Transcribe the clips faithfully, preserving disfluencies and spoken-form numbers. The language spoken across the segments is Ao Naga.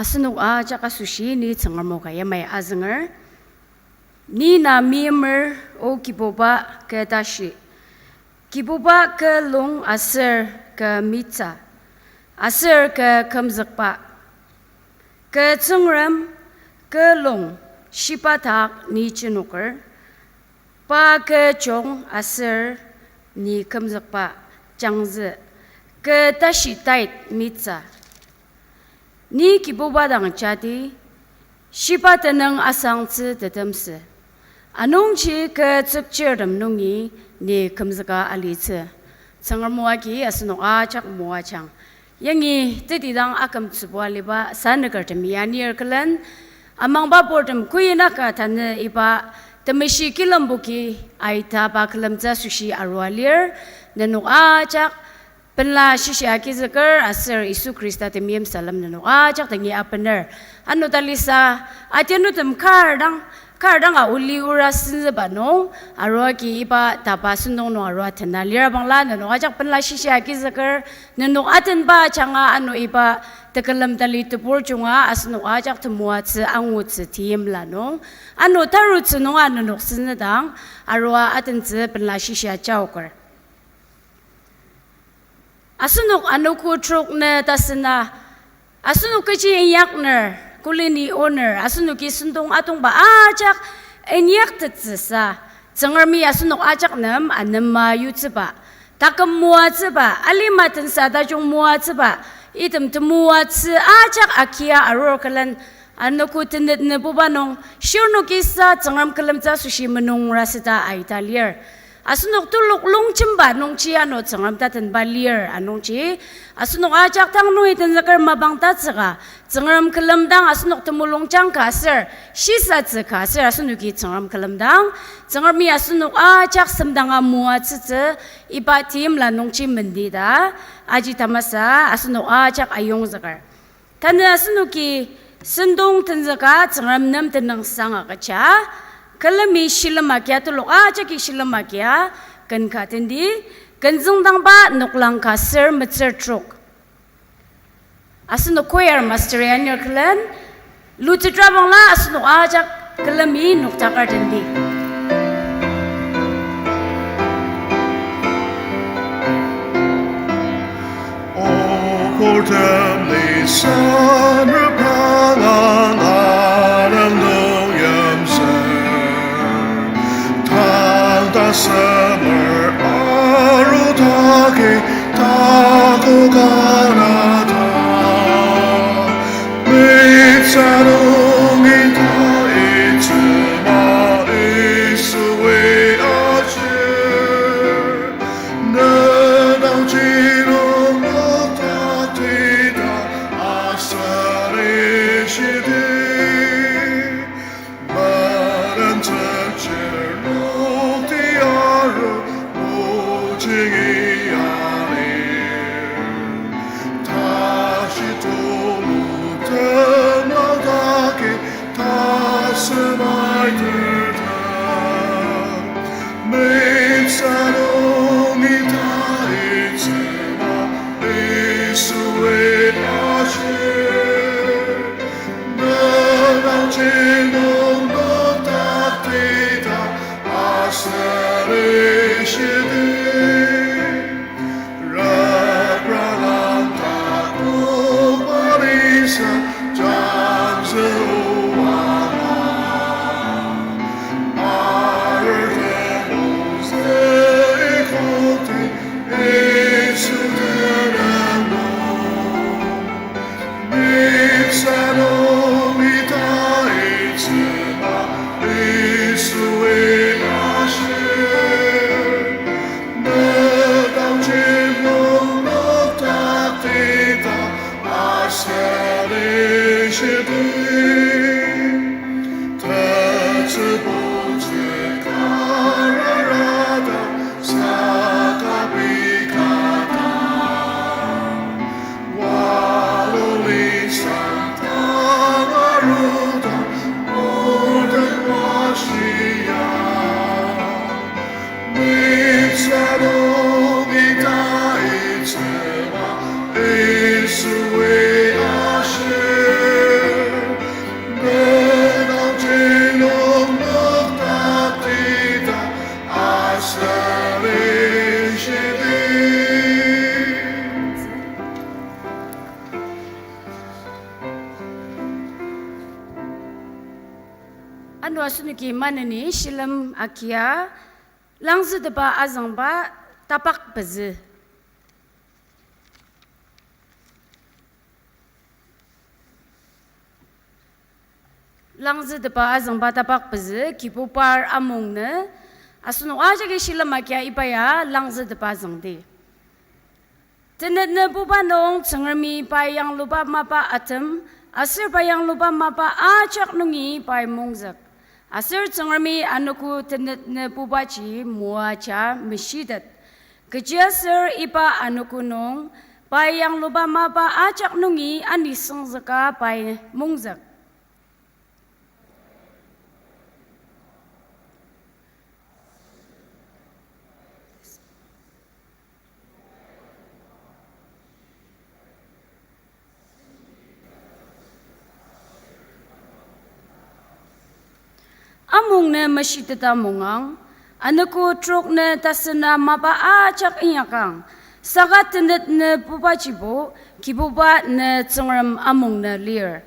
Asenok ajak asoshi ni Tsüngrem o ka yamai azünger. Ni na meimer, O Kibuba kü tashi. Kibuba kü lung aser kü mitsa, aser kü kümzükba. Kü Tsüngrem, kü lung, shiba dak ni jenoker. Pa kü jung aser ni kümzükba jangzü, kü tashi tait mitsa. Ni Kibuba dang jadi, shiba tenüng asangtsü tetemsü. Anungji kü tsükchirtem nungi ni kümzüka alitsü. Tsüngrem o agi asenok ajak moajang. Yangi tetidang akümtsübua aliba sanükertemi anir külen, amangba purtem kuinaka tanü iba temeshi kilemboki aitaba külemtsü asoshi arua lir, nenok ajak penla shishi agizüker aser Yisu Khrista temeim salem nenok ajak dangi abener. Ano talisa, atinutem kar dang, kar danga oli ora senzüba nung, arua agi iba taba sentong nung arua tena lira bangla nenok ajak penla shishi agizüker, nenok atenba ajanga ano iba tekülem tali tebur junga asenok ajak temoatsü angutsü teimla nung, ano tarutsü nunga nenok senzüdang, arua atentsü penla shishi ajaoker. Asenok anogo trok nü tasena, asenok kechi inyakner, koleni oner, asenoki sentong atongba ajak inyaktettsüsa, Tsüngremi asenok ajak nem anema yutsüba, taküm moatsüba, alima tensa tajung moatsüba, item temoatsü ajak akia arur külen, anogo tenet nübuba nung, shirnoki sa Tsüngrem külemtsü asoshi menungra süta aita lir. Asenok telok longjemba nungji ano Tsüngrem tatenba lir anungji, asenok ajak tang nungi tenzüker mapang tatsüka, Tsüngrem külemdang asenok temulungjang ka aser, shisatsü ka aser asenoki Tsüngrem külemdang, Tsüngremi asenok ajak semdanga moatsütsü, iba teimla nungji mendi ta, aji tamasa asenok ajak ayongzüker. Tanü asenoki sentong tenzüka Tsüngrem nem tenüngsang agüja, külemi shilem agia telok ajaki shilem agia, ken ka tendi, ken züngdangba noklang ka ser metsür trok. Asenok choir master ya anir külen, lutsütra bangla asenok ajak külemi noktaker tendi. Okortem lisanra pranga laden nung yimsür, tang tasemer arudagi tako kanata. Mitsa nungi ta itsüma Yisui achir. Nenang jinung noktakti ta asari shidi. Maren tepchir nokti aru mojingi alir. Tashi tulu temlangdaki tasemai tertem. Mitsa nungi ta itsüma Yisui achir. Nenang jinung noktakti ta aseri shidi. Repralang takok balisa jangzü oa. Ano asenoki maneni shilem agia, Langzütepa azüngba tapak pezü. Langzütepa azüngba tapak pezü, Kibubar amung nü, asenok ajaki shilem agia iba ya Langzütepa azüngdi. Tenet nübuba nung Tsüngremi pai yangluba mapa atem, aser pai yangluba mapa ajak nungi pai mungzük. Aser Tsüngremi anogo tenet nübubaji moaja meshitet. Kechiaser iba anogo nung, pai yangluba mapa ajak nungi anisüngzüka pai mungzük. Amung nü meshiteta mungang, anogo trok nü tasüna mapa ajak inyakang, saka tenet nübubajibo, Kibuba nü Tsüngrem amung nü lir.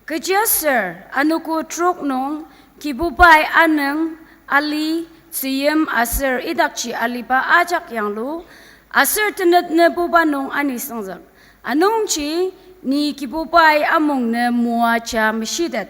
Kechiaser anogo trok nung Kibubai anüng, ali, tzüyim aser idakji aliba ajak yanglu, aser tenet nübuba nung anisüngzük. Anungji ni Kibubai amung nü moaja meshitet.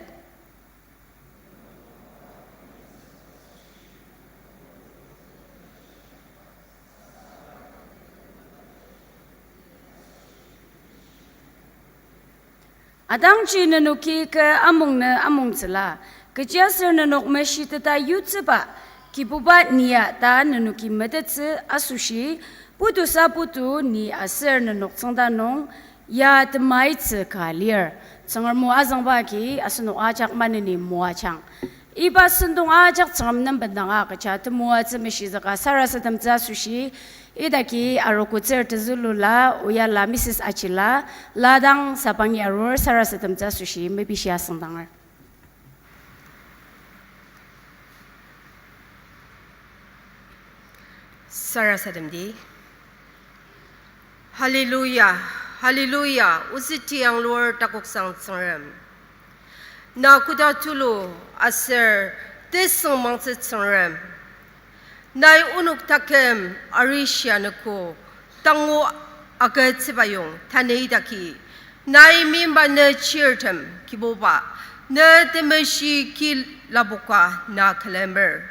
Atangji nenoki kü amung nü amungtsüla, kechiaser nenok meshiteta yutsüba, Kibuba nia ta nenoki metettsü asoshi, putusa putu ni aser nenok tsüngda nung ya temaitsü ka lir. Tsüngrem o azüngba agi asenok ajak maneni moajang. Iba sentong ajak Tsüngrem nem bendanga kecha temoatsü meshizüka sarasademtsü asoshi, idaki arogotsür tezülula, oyala Missus Achila, la dang sabangi arur sarasademtsü asoshi, mepishi asüngdanger. Sarasademdi. Hallelujah, hallelujah, ozü tiyanglur takoksang Tsüngrem. Na koda tulu aser tesüngmangtsü Tsüngrem. Nai onok taküm arishia nüko tangu agütsüba yong tanü idaki. Nai meimba nü chirtem Kibuba, nü temeshi ki lapoka na külemer.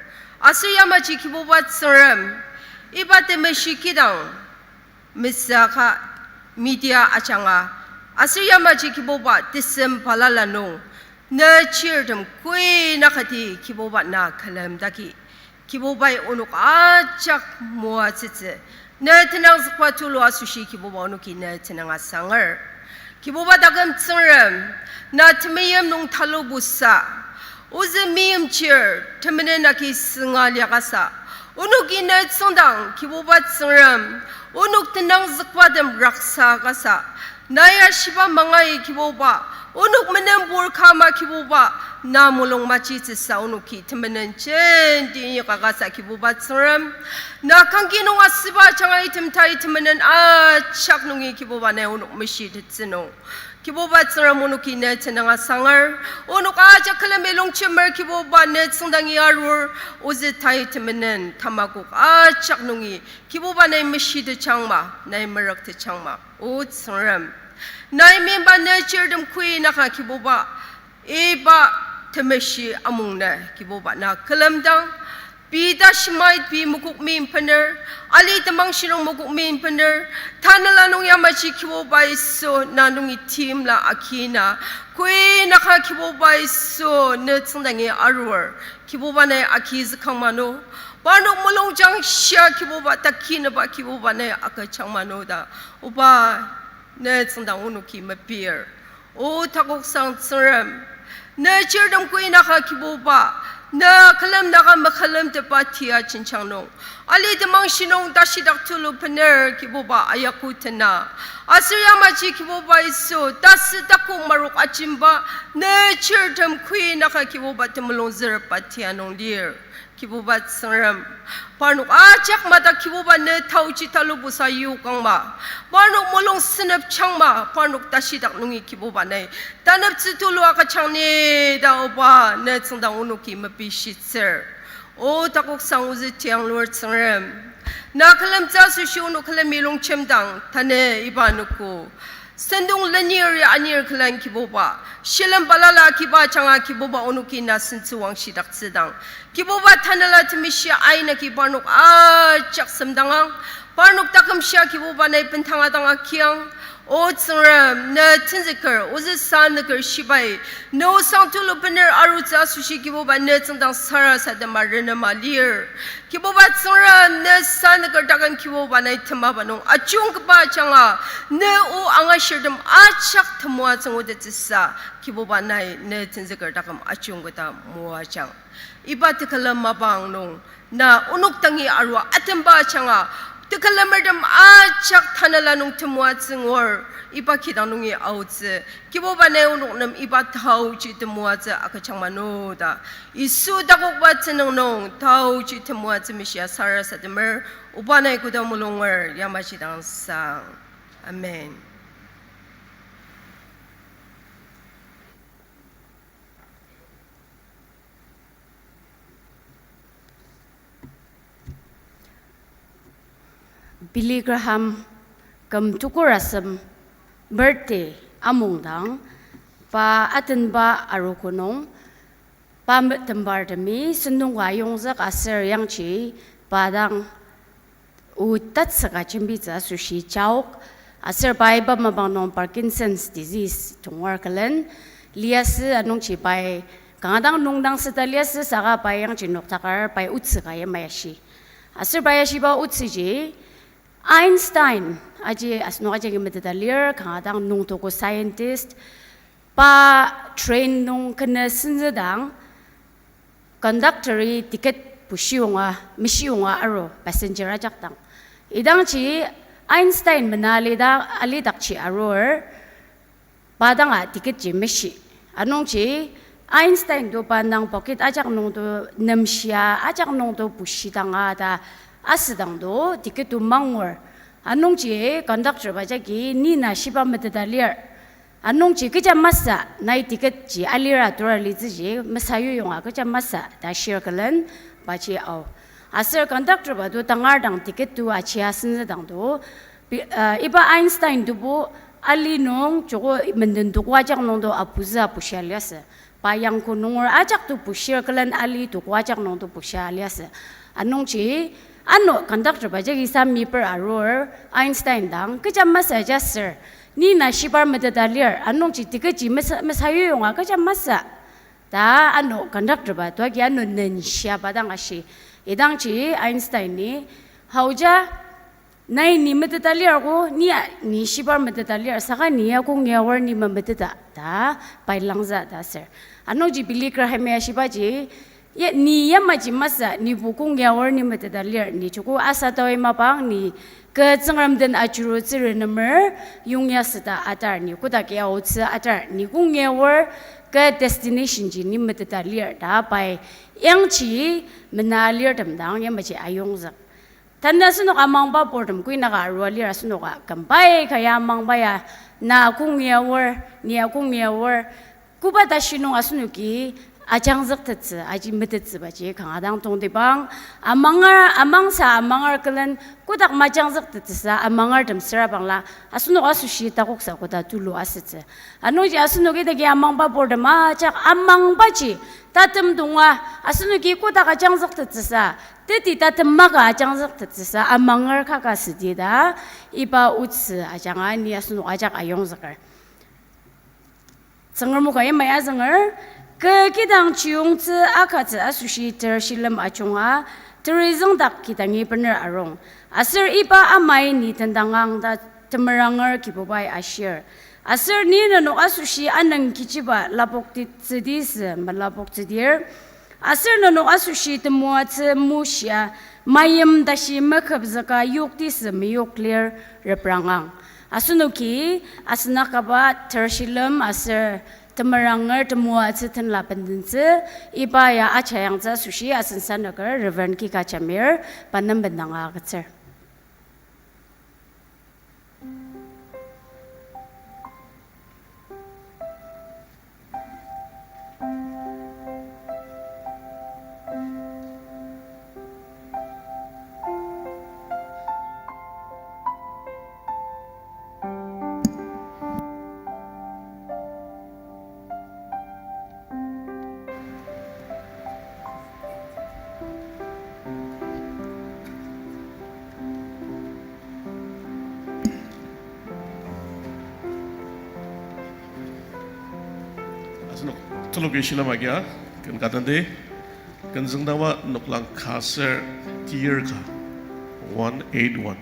Aser yamaji Kibuba Tsüngrem, iba temeshi kidang mesüaka media ajanga, aser yamaji Kibuba tesem balala nung, nü chirtem koi nakati Kibuba na külemdaki. Kibubai onok ajak moatsütsü. Nü tenangzükba tulu asoshi Kibuba onoki nü tenüng asanger. Kibuba taküm Tsüngrem, na temeim nung talubusa, ozü meimchir temenen agi sünga liakasa, onoki nü tsüngdang Kibuba Tsüngrem, onok tenangzükbatem raksa kasa, nai ashiba mangai Kibuba, onok menenpur kama Kibuba, na mulung machitsüsa onoki temenen jenti inyaka kasa Kibuba Tsüngrem, na kangki nung asüba ajanga item tai temenen ajak nungi Kibuba nai onok meshitettsü nung. Kibuba Tsüngrem onoki nü tenüng asanger, onok ajak külemi longjemer Kibuba nü tsüngdangi arur, ozü tai temenen tamakok ajak nungi Kibuba nai meshitetjangma, nai merüktetjangma, O Tsüngrem. Nai meimba nü chirtem koi naka Kibuba, iba temeshi amung nü Kibuba na külemdang, pei ta shimait pei mokok meimpener, ali temang shinung mokok meimpener, tanela nung yamaji Kibuba Yisu na nungi timla akina, koi naka Kibuba Yisu nü tsüngdangi arur, Kibuba nai agizükang mano, parnok mulungjang shia Kibuba takineba Kibuba nai agüjang mano ta, oba nü tsüngdang onoki mepir. O takoksang Tsüngrem, nü chirtem koi naka Kibuba, nü külem naka mekülemtepa tia jenjang nung, ali temang shinung tashidak tulu bener Kibuba ayaku tena, Aser yamaji Kibuba Yisu, tasü takok marok ajemba, ne chirtem kui naka Kibuba temulung zürba tia nung lir. Kibuba Tsüngrem, parnok ajak madak Kibuba ne taoji talubusa yokangma, parnok mulung senep changma, parnok tashidak nungi Kibuba nai taneptsü tulu agüjang ni ta oba ne tsüngdang onoki mepishitsür. O takoksang ozü tiang lur Tsüngrem, na külemtsü asoshi onok külemi longjemdang tanü iba anogo sentong lenir ya anir külen Kibuba, shilem balala kiba ajanga Kibuba onoki na sentsü wangshidaktsüdang, Kibuba Tanela Temeshi aina ki parnok ajak semdangang, parnok taküm shia Kibuba nai bentangadang agiang. O Tsüngrem, ne tenzüker ozü sa nüker shibai, ne osang tulu bener arutsü asoshi Kibuba ne tsüngdang sarasadema renema lir. Kibuba Tsüngrem, ne sa nüker taküm Kibuba nai temaba nung ajungkaba ajanga, ne o angashirtem ajak temoatsü ngutettsüsa, Kibuba nai ne tenzüker taküm ajungketa moajang. Iba tekülem mapang nung, na onok dangi arua atemba ajanga, tekülemertem ajak Tanela nung temoatsü ngur, iba kidang nungi aotsü, Kibuba nai onok nem iba taoji temoatsü agüjang mano ta, Yisu takokba tenüng nung taoji temoatsü meshia sarasademer, oba nai koda mulunger yamaji dang sang. Amen. Billy Graham küm tukur asem birthday amungdang, pa atenba arogo nung, pa me-, tembartemi sentong ka ayongzük aser yangji pa dang o tatsüka jembitsü asoshi jaok, aser pai iba mapang nung Parkinson's disease tonger külen liasü, anungji pai kanga dang nüngdang süta liasü, saka pai yangji noktakar pai otsü ka yamai ashi. Aser pai ashiba otsüji Einstein, aji asenok ajaki meteta lir, kanga dang nüngtugu scientist, pa train nung kenü senzüdang, conductor-i ticket bushiyonga, meshiyonga aru passenger ajak dang. Idangji Einstein mena alida, alidakji arur, pa danga ticketji meshi. Anungji Einstein to pa indang pocket ajak nungto nemshia, ajak nungto bushidanga ta asüdangto ticket to mangur. Anungji conductor ba jagi, ni na shiba meteta lir? Anungji kecha masü, nai ticketji alira tura litsüji mesayuyonga kecha masü ta shir külen paji ao. Aser conductor ba to tangar dang ticket to achia senzüdangto, pi-, uh, iba Einstein tobo ali nung joko menden tuku ajak nungto apuzü apushia liasü. Pa yangko nunger ajak to pushir külen ali tuku ajak nungto pushia liasü. Anungji ano conductor ba jagi sa miper arur Einstein dang, kecha masü aja sir? Ni na shibar meteta lir, anungji ticketji mesa-, mesayuyonga kecha masü ta ano conductor ba to agi ano nenshiaba dang ashi. Idangji Einstein-i, haoja, nai ni meteta lir ko, ni a-, ni shibar meteta lir, saka ni ya kong ya aor ni memeteta ta pai langzü ta sir. Anungji Billy Graham ya shibaji, ya, ni yamaji masü, nibo kong ya aor ni meteta lir, ni joko asatoi mapang, ni kü Tsüngrem den ajurutsü renemer yongya süta atar, ni kodak ya aotsü atar, ni kong ya aor kü destination ji ni meteta lir ta pai yangji mena alirtem dang yamaji ayongzük. Tanü asenok amangba purtem kuinaka arua lir, asenoka kümbai kaya amangba ya, na kong ya aor, ni ya kong ya aor, koba tashi nung asenoki ajangzüktettsü, aji metettsübaji kanga dang tongtibang, amanger, amangsa amanger külen kodak majangzüktettsüsa amangertem süra bangla, asenok asoshi takoksa koda tulu asütsü. Anungji asenok idaki amangba purtem ajak amangbaji tatem tonga, asenoki kodak ajangzüktettsüsa, teti tatem maka ajangzüktettsüsa amanger kaka südi ta, iba otsü ajanga ni asenok ajak ayongzüker. Tsüngrem o ka yamai azünger, kü kidang chiyungtsü akatsü asoshi ter shilem ajunga, teri züngdak kidangi bener arung. Aser iba amai ni tendangang ta temeranger Kibubai ashir. Aser ni nenok asoshi anüng kechiba lapoktsüdi sü melapoktsüdir. Aser nenok asoshi temoatsü mushia mayim tashi meküpzüka yokti sü meyoklir reprangang. Asenoki asen akaba ter shilem aser temeranger temoatsü tenla bendentsü, iba ya ajayangtsü asoshi asen sanaker Reverend Kika Jamir, pa nem bendanga agütsür. Asenok tuluki shilem agia, ken ka tenti, ken züngdangba noklang ka ser tir ka, one eight one.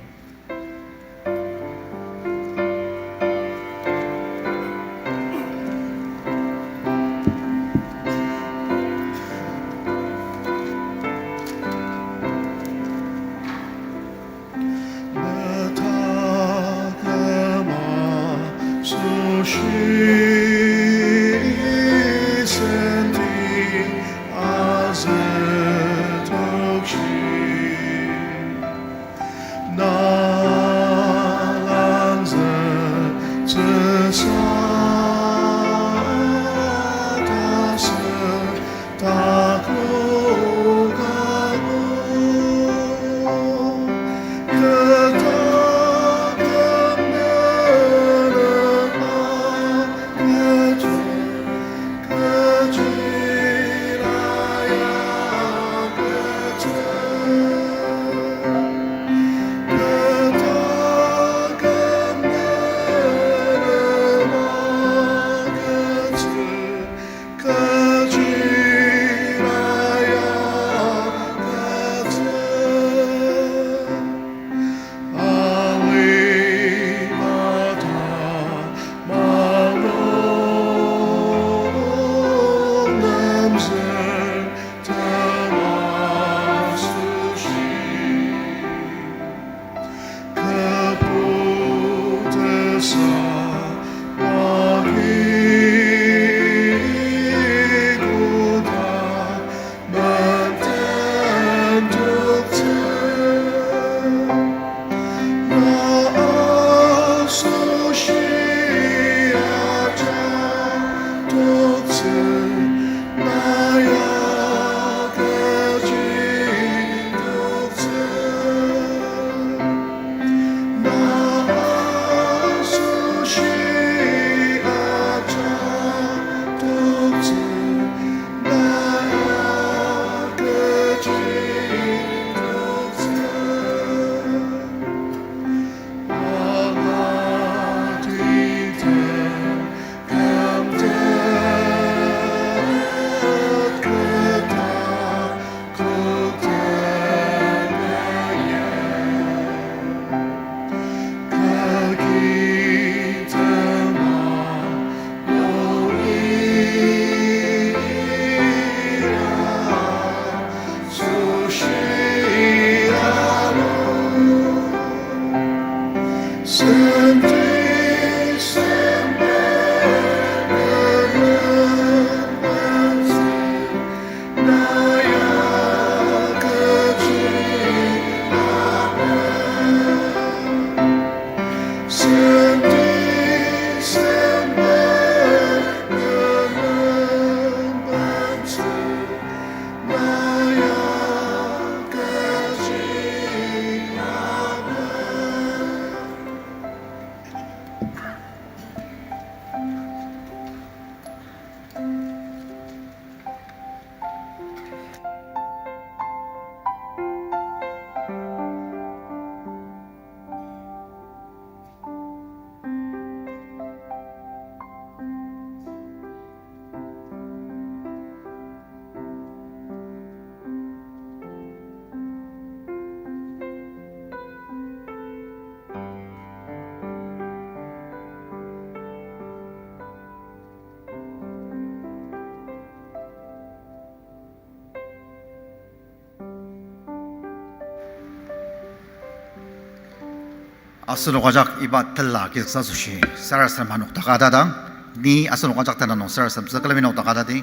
Asenok ajak iba tela kizüksa asoshi sarasadem nokdaka tadang, ni asenok ajak tena nung sarasademtsü külemi nokdaka tadi.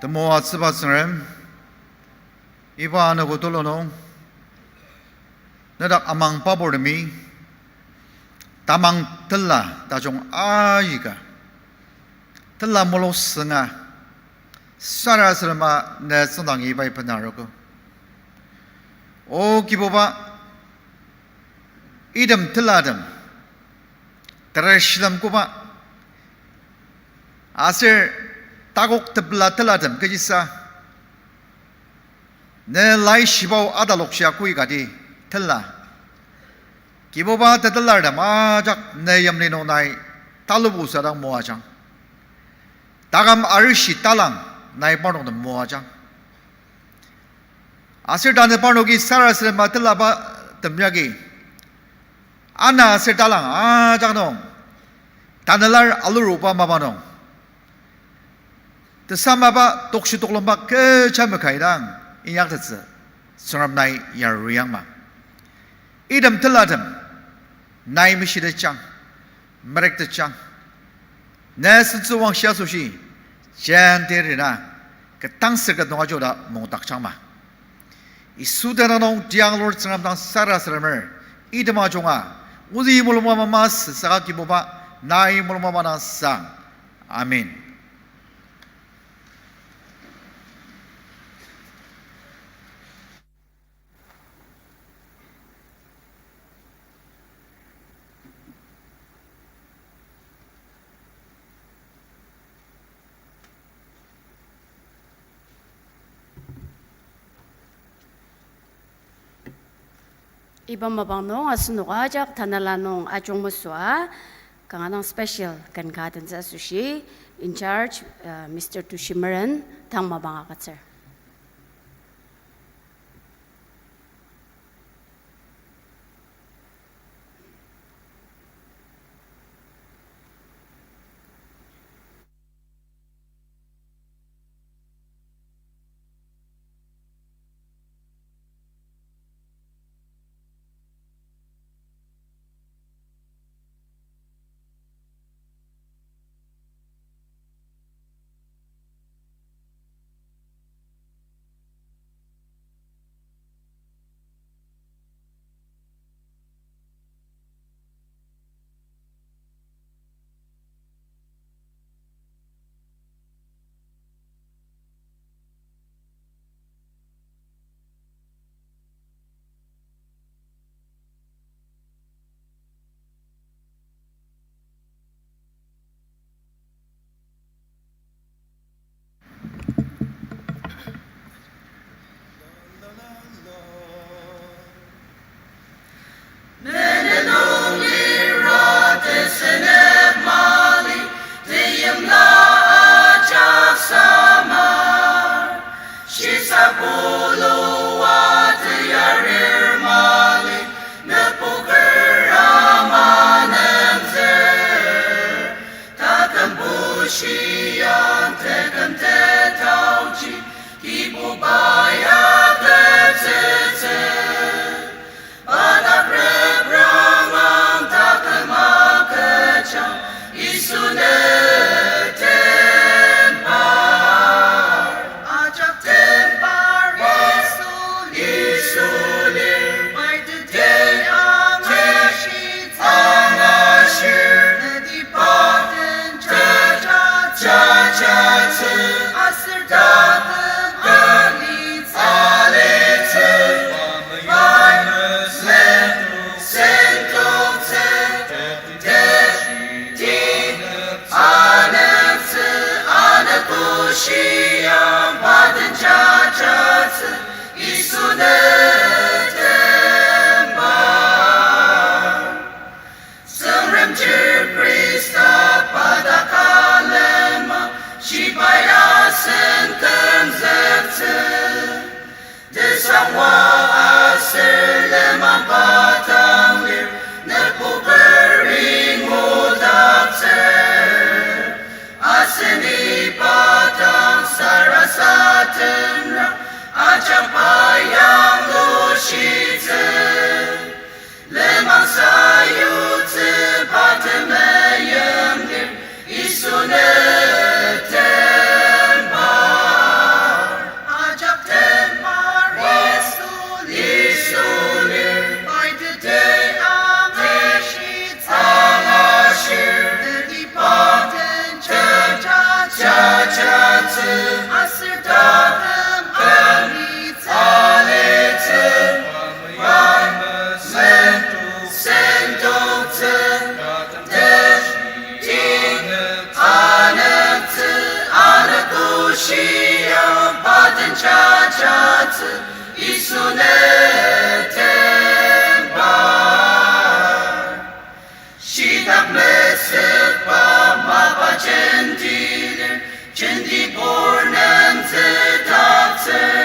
Temoatsüba Tsüngrem, iba anogo tulu nung, nedak amang paburtemi, tamang tela tajung aika, tela mulu sünga, sarasadema ne tsüngdangi ibai bena arogo. O Kibuba, item telatem, tereshitem koba, aser takok tepela telatem kechisa, ne laishiba o atalokshia koikati tela. Kibuba tetelartem ajak ne yimli nung nai talubu sadang moajang. Taküm arishi talang nai parnok nem moajang. Aser tanü parnoki sarasadema telaba tem yagi, ana aser talang ajak nung, tanela aluruba mapa nung, tesamaba tokshi toklumba kecha makaidang inyaktettsü Tsüngrem nai yaruyangma. Item telatem nai meshitetjang, merektejang. Ne sentsü wangshia asoshi, jenti rina ketdangsür ket nung ajuda mungdakjangma. Yisu tenüng nung tianglur Tsüngrem dang sarasademer, item ajunga, ozü mulungba mama sü saka Kibuba, nai mulungba madang sang. Amen. Iba mapang nung asenok ajak tanela nung ajungmesüa, kanga dang special ken ka tentsü asoshi, in charge, uh, Mister Tushimeren, tang mapang agütsür. Menen nung lira tesünep mali, teyimla ajak samar. Shisa puluwa teyarir mali, nüpoker ama nemzür. Taküm bushiang teküm tetaoji, Kibuba ya tetsütsü. Padak reprangang taküm agüjang, Yisu ne tembar. Ajak tembar Yisu, Yisu lir, pai tete angashitsü, angashir, nüdi paden jaja, jajatsü, aser taküm alitsü, alitsü, pai meslen, sentongtsü, teti, aneptsü, aneptsü, shia paden jajatsü, Yisu ne tembar. Tsüngrem chir Khrista padak alema, shibai asen kümzüktsü. Tesangwa aser lenmang pa dang lir, nüpoker ingudaktsür. Asen iba dang sarasadenra, Ajak pa yanglushitsü, lenmang sayutsü pa temeim lir, Yisu ne tembar. Ajak tembar Yisu lir, Yisu lir, pai tete angashitsü, angashir, teti pa den jajatsü, jajatsü, aser tatem alitsü, alitsü, pa meyang sendoktsü, sendoktsü, teti aneptsü, aneptsü shia pa den jajatsü, Yisu ne tembar. Shitak mesükba mapa jenti lir, jentibur nem tsütatsür.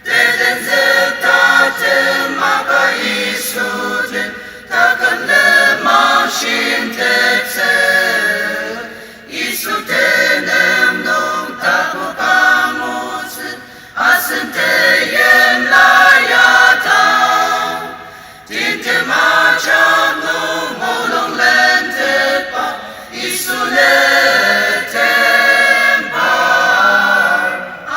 Tetenzük tatem maka Yisu den, taküm lenmang shimtettsü. Yisu tenem nung tapu angutsü, asen teyen la yata. Timtem ajak nung mulung lentetba, Yisu ne tembar.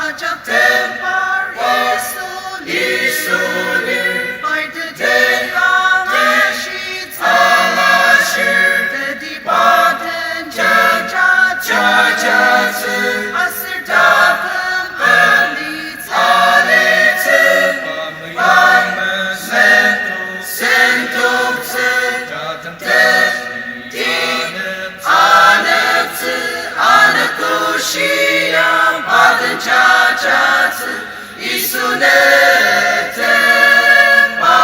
Ajak tembar Yisu, Yisu lir, pai tete angashitsü, angashir, teti pa den jajatsü, jajatsü, aser tatem alitsü, alitsü, pa meyang sendok, sendoktsü, teti aneptsü, aneptsü shia pa den jajatsü, Yisu ne tembar.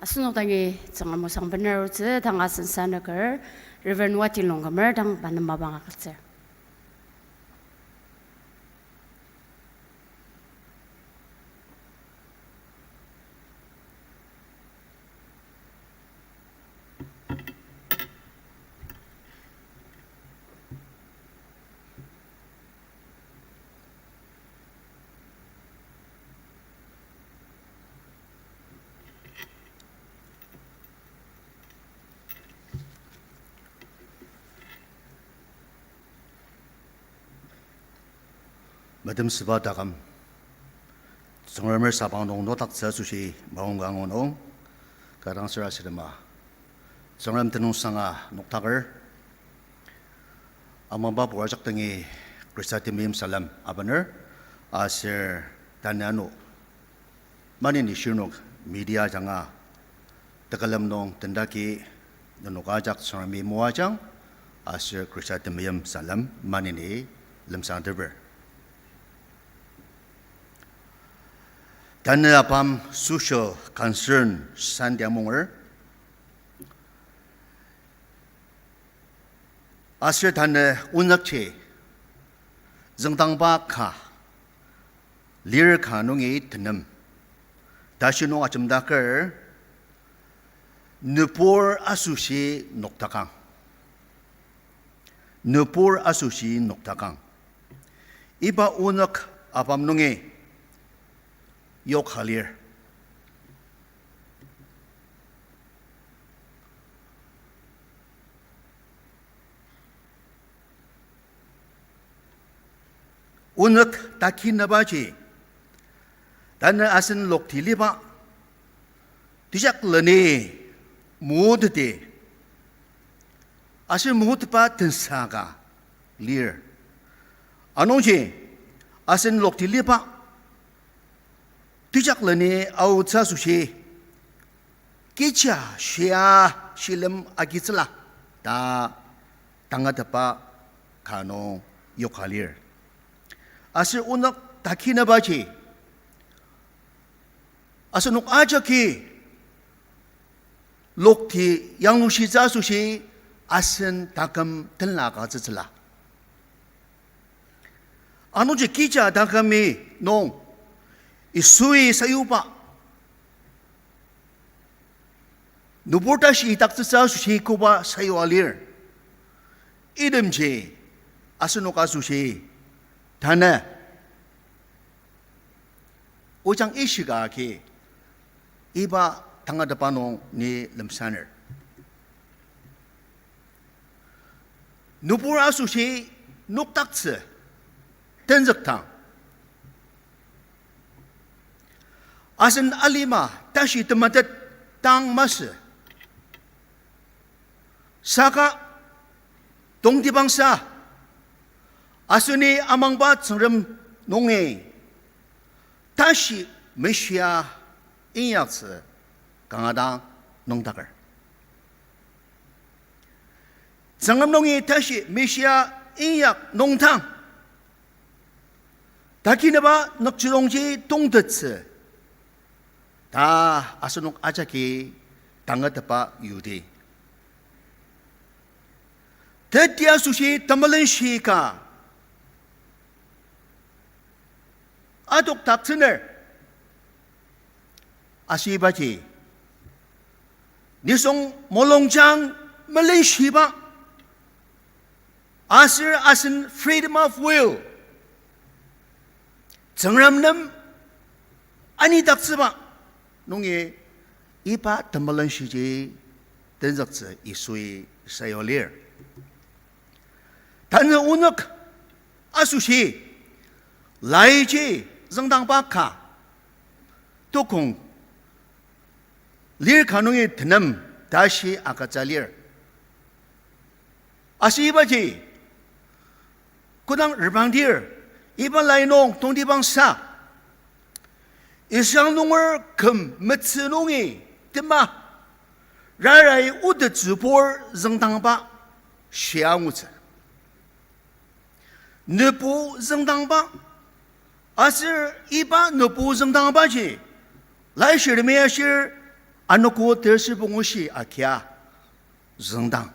Asenok dangi Tsüngrem osang bener arutsü tanga sensa nüker, Reverend Wati Longkumer dang pa nem mapang agütsür. Metemsüba taküm, Tsüngremer sabang nung nokdaktsü asoshi maongka angu nung, kü dang süra südema, Tsüngrem tenüngsanga nokdaker, amangba pur ajak dangi Khrista temeim salem abener, aser tanü ano maneni shirnok media ajanga tekülem nung tendaki nenok ajak Tsüngremi moajang, aser Khrista temeim salem maneni lemsangteper. Tanü apam Social Concern Sunday amunger. Aser tanü onükji züngdangba ka, lir ka nungi tenem, tashi nung ajemdaker, nübur asoshi noktakang. Nübur asoshi noktakang. Iba onük apam nungi yoka lir. Onük takinübaji, tanü asen lokti liba, tejak leni moteti, aser moteba tensa ka lir. Anungji, asen lokti liba, tejak leni aotsü asoshi, kecha shia shilem agitsüla ta tangatetba ka nung yoka lir. Aser onük takinübaji, asenok ajaki lokti yanglushitsü asoshi asen taküm tenla ka tsütsüla. Anungji kija takümi nung Yisui sayuba, nübur tashi idaktsütsü asoshi koba sayua lir. Itemji asenok asoshi tanü ojang ishika agi iba tangatetba nung ni lemsaner. Nübur asoshi noktaktsü tenzükdang, asen alima tashi temetet dang masü. Saka tongtibangsa aseni amangba Tsüngrem nungi tashi meshia inyaktsü kanga dang nüngdaker. Tsüngrem nungi tashi meshia inyak nüngdang, takinüba nükjidongji tongtettsü ta asenok ajaki tangatetba yudi. Teti asoshi temelenshi ka adokdaktsüner. Ashibaji, nisung mulungjang melenshiba, aser asen freedom of will, Tsüngrem nem anidaktsüba nungi iba temelenshiji tenzüktsü Yisui sayua lir. Tanü onük asoshi laiji züngdangba ka, tukong lir ka nungi tenem tashi agütsü lir. Ashibaji, kodang reprangdir, iba lai nung tongtibangsa Israel nunger küm metsü nungi tema rarai otettsübur züngdangba shia angutsü. Nübu züngdangba, aser iba nübu züngdangbaji laishirtemi ashir anogo terser pungu shi agia züngdang.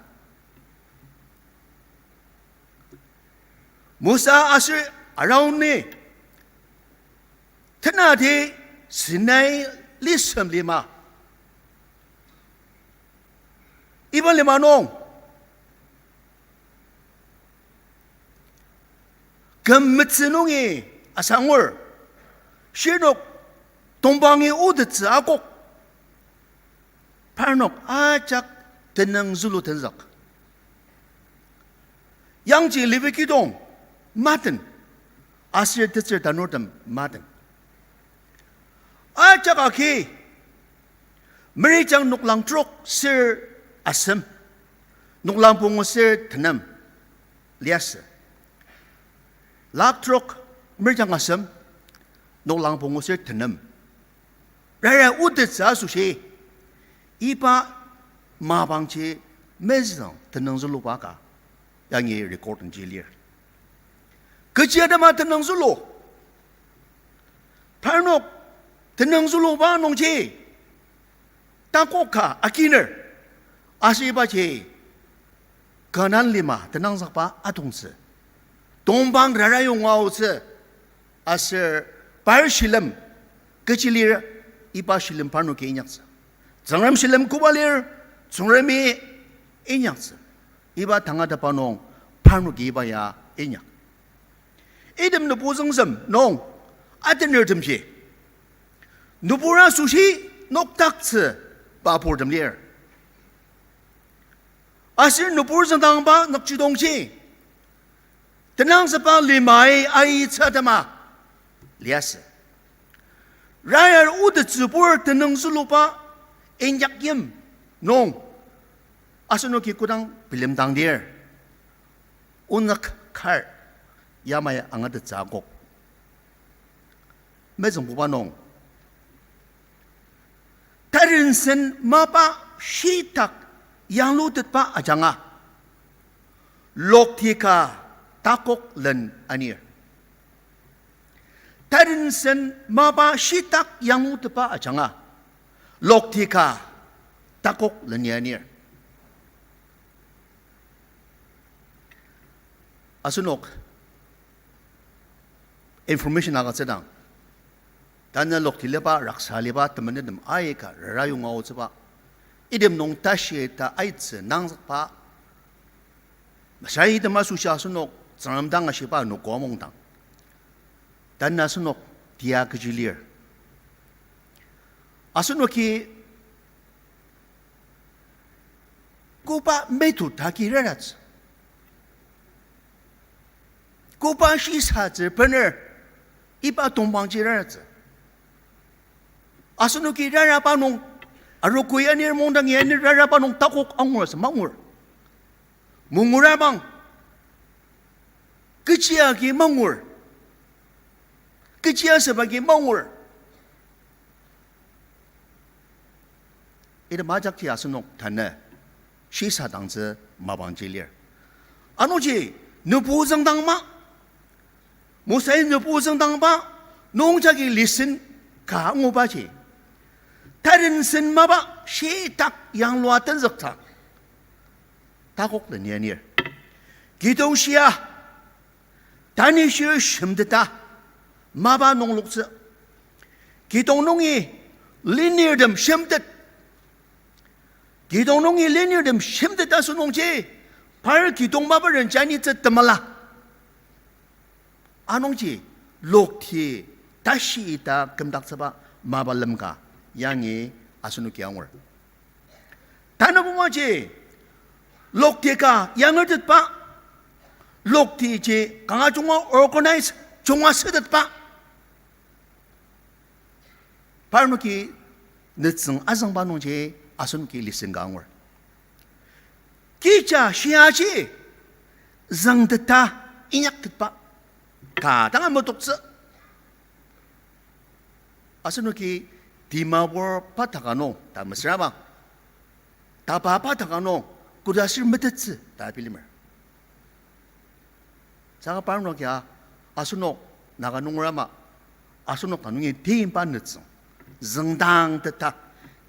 Mosa aser Aaroni tenati Sinai lisem lima, iba lima nung küm metsü nungi asangur, shirnok tongpangi otettsü akok, parnok ajak tenüng zülu tenzük. Yangji Levi kidong maten, aser tetsür tanurtem maten, ajak agi merijang noklang trok ser asem, noklang pungu ser tenem liasü. Lak trok merijang asem, noklang pungu ser tenem. Rara otettsü asoshi iba mapangji mezüng tenüng züluba ka yangi record nungji lir. Kechi atema tenüng zülu, parnok tenüng züluba nungji takok ka akiner, aser ibaji Kanan lima tenangzükba atongtsü, tongpang rara yonga aotsü, aser par shilem kechi lir, iba shilem parnoki inyaktsü. Tsüngrem shilem koba lir, Tsüngremi inyaktsü. Iba tangatetba nung parnoki iba ya inyak. Item nübu züngsem nung atenertemji, nübur asoshi noktaktsü pa purtem lir. Aser nübur züngdangba nükjidongji tenangzükba limai aitsü atema liasü. Rara otettsübur tenüng züluba inyak yim nung asenoki kodang bilemdangdir, onük kar yamai angatettsü akok. Mezüngbuba nung, tarensen mapa shitak yanglutetba ajanga, lokti ka takok len anir. Tarensen mapa shitak yanglutepa ajanga, lokti ka takok len anir. Asenok information agütsüdang, tanü lokti liba, raksa liba, temenetem aika rara yonga aotsüba, item nung tashi ta aitsü nangzükba, mesai item asoshi asenok Tsüngrem dang ashiba anogo amungdang, tanü asenok tia kechi lir? Asenoki koba methodagi raratsü, koba shisatsü bener, iba tongpangji raratsü. Asenoki raraba nung, arogo anir mungdang anir raraba nung takok angur asü mangur. Mungura bang, kechi agi mangur, kechi asüba agi mangur. Item ajakji asenok tanü shisadangtsü mapangji lir. Anungji nübu züngdangma, Mosai nübu züngdangba nung jagi lesson ka angubaji, tarensen mapa shitak yanglua tenzüktsü takok len anir. Kidong shia, tanishir shimteta mapa nungloktsü. Kidong nungi lenirtem shimtet. Kidong nungi lenirtem shimtet asü nungji, par kidong mapa ren janitsü temela. Anungji lokti tashi ita kümdaktsüba mapa lemka yangi asenoki angur. Tanabumaji lokti ka yangertetba, loktiji kanga junga organize junga sütetba, parnoki nütsüng azüngba nungji asenoki lesson ka angur. Kija shiaji züngteta inyaktetba ka danga metoktsü. Asenoki Dimapur pa taka nung ta mesüra bang, tapa pa taka nung koda aser metettsü ta bilemer. Saka parnok ya, asenok Naga nunger ama, asenok ta nungi timba nütsüng, züngdangteta,